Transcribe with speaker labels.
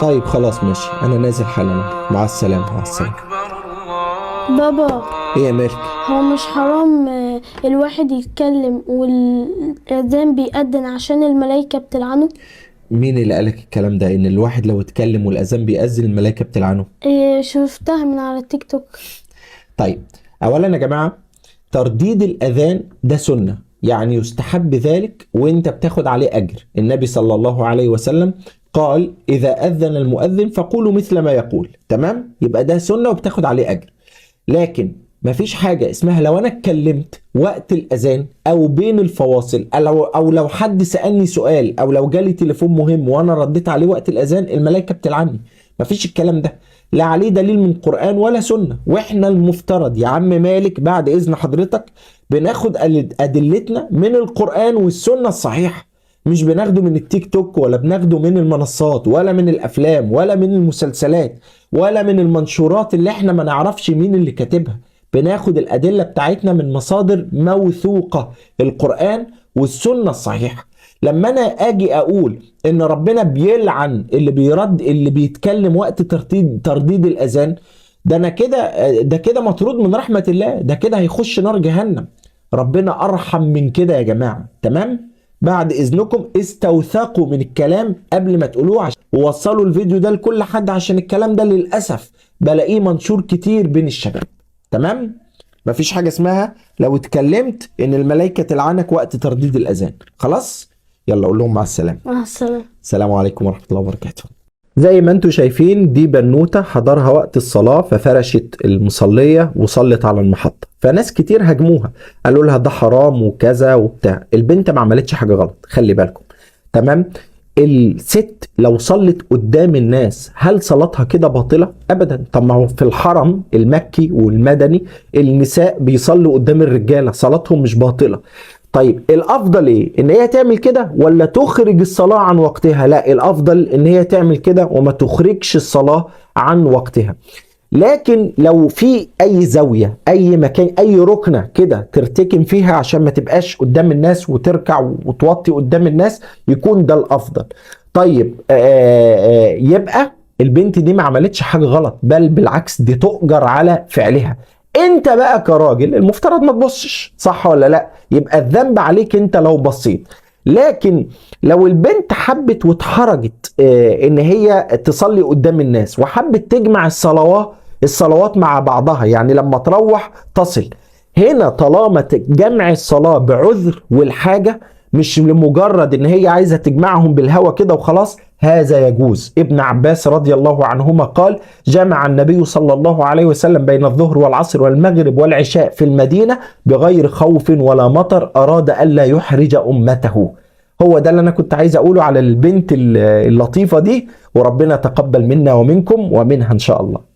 Speaker 1: طيب خلاص ماشي، انا نازل حالا، مع السلامة. مع السلامة.
Speaker 2: بابا.
Speaker 1: ايه يا مالك؟
Speaker 2: هو مش حرام الواحد يتكلم والأذان بيأذن عشان الملايكة بتلعنه؟
Speaker 1: مين اللي قالك الكلام ده، ان الواحد لو اتكلم والاذان بيأذن الملائكة بتلعنه؟
Speaker 2: إيه، شفتها من على التيك توك.
Speaker 1: طيب اولا يا جماعة، ترديد الاذان ده سنة، يعني يستحب ذلك وانت بتاخد عليه اجر. النبي صلى الله عليه وسلم قال اذا اذن المؤذن فقولوا مثل ما يقول، تمام؟ يبقى ده سنة وبتاخد عليه اجر. لكن مفيش حاجة اسمها لو انا اتكلمت وقت الاذان او بين الفواصل، او لو حد سألني سؤال، او لو جالي تليفون مهم وانا رديت عليه وقت الاذان الملائكة بتلعني. مفيش الكلام ده، لا عليه دليل من قرآن ولا سنة. واحنا المفترض يا عم مالك بعد اذن حضرتك بناخد ادلتنا من القرآن والسنة الصحيحة، مش بناخده من التيك توك، ولا بناخده من المنصات، ولا من الافلام، ولا من المسلسلات، ولا من المنشورات اللي احنا ما نعرفش مين اللي كاتبها. بناخد الادلة بتاعتنا من مصادر موثوقة، القرآن والسنة الصحيحة. لما انا اجي اقول ان ربنا بيلعن اللي بيرد، اللي بيتكلم وقت ترديد الاذان، ده انا كده، ده كده مطرود من رحمة الله، ده كده هيخش نار جهنم. ربنا ارحم من كده يا جماعة، تمام؟ بعد اذنكم استوثقوا من الكلام قبل ما تقولوه، ووصلوا الفيديو ده لكل حد، عشان الكلام ده للاسف بلاقيه منشور كتير بين الشباب، تمام؟ مفيش حاجة اسمها لو اتكلمت ان الملائكة تلعنك وقت ترديد الاذان. خلاص؟ يلا قول لهم مع السلامة.
Speaker 2: مع السلامة.
Speaker 1: السلام عليكم ورحمة الله وبركاته. زي ما انتم شايفين دي بنوتة حضرها وقت الصلاة، ففرشت المصلية وصلت على المحطة، فناس كتير هاجموها قالوا لها ده حرام وكذا وبتاع. البنت ما عملتش حاجة غلط، خلي بالكم، تمام؟ الست لو صلت قدام الناس هل صلاتها كده باطلة؟ أبدا. طب ما هو في الحرم المكي والمدني النساء بيصلوا قدام الرجالة، صلاتهم مش باطلة. طيب الأفضل إيه؟ إن هي تعمل كده ولا تخرج الصلاة عن وقتها؟ لا، الأفضل إن هي تعمل كده وما تخرجش الصلاة عن وقتها. لكن لو في أي زاوية، أي مكان، أي ركنة كده ترتكن فيها عشان ما تبقاش قدام الناس وتركع وتوطي قدام الناس، يكون ده الأفضل. طيب يبقى البنت دي ما عملتش حاجة غلط، بل بالعكس دي تؤجر على فعلها. انت بقى كراجل المفترض ما تبصش، صح ولا لا؟ يبقى الذنب عليك انت لو بصيت. لكن لو البنت حبت واتحرجت، ان هي تصلي قدام الناس وحبت تجمع الصلوات مع بعضها، يعني لما تروح تصل هنا، طالما جمع الصلاة بعذر والحاجة مش لمجرد ان هي عايزة تجمعهم بالهوى كده وخلاص، هذا يجوز. ابن عباس رضي الله عنهما قال جمع النبي صلى الله عليه وسلم بين الظهر والعصر والمغرب والعشاء في المدينة بغير خوف ولا مطر، أراد ألا يحرج أمته. هو ده اللي أنا كنت عايز أقوله على البنت اللطيفة دي، وربنا تقبل منا ومنكم ومنها إن شاء الله.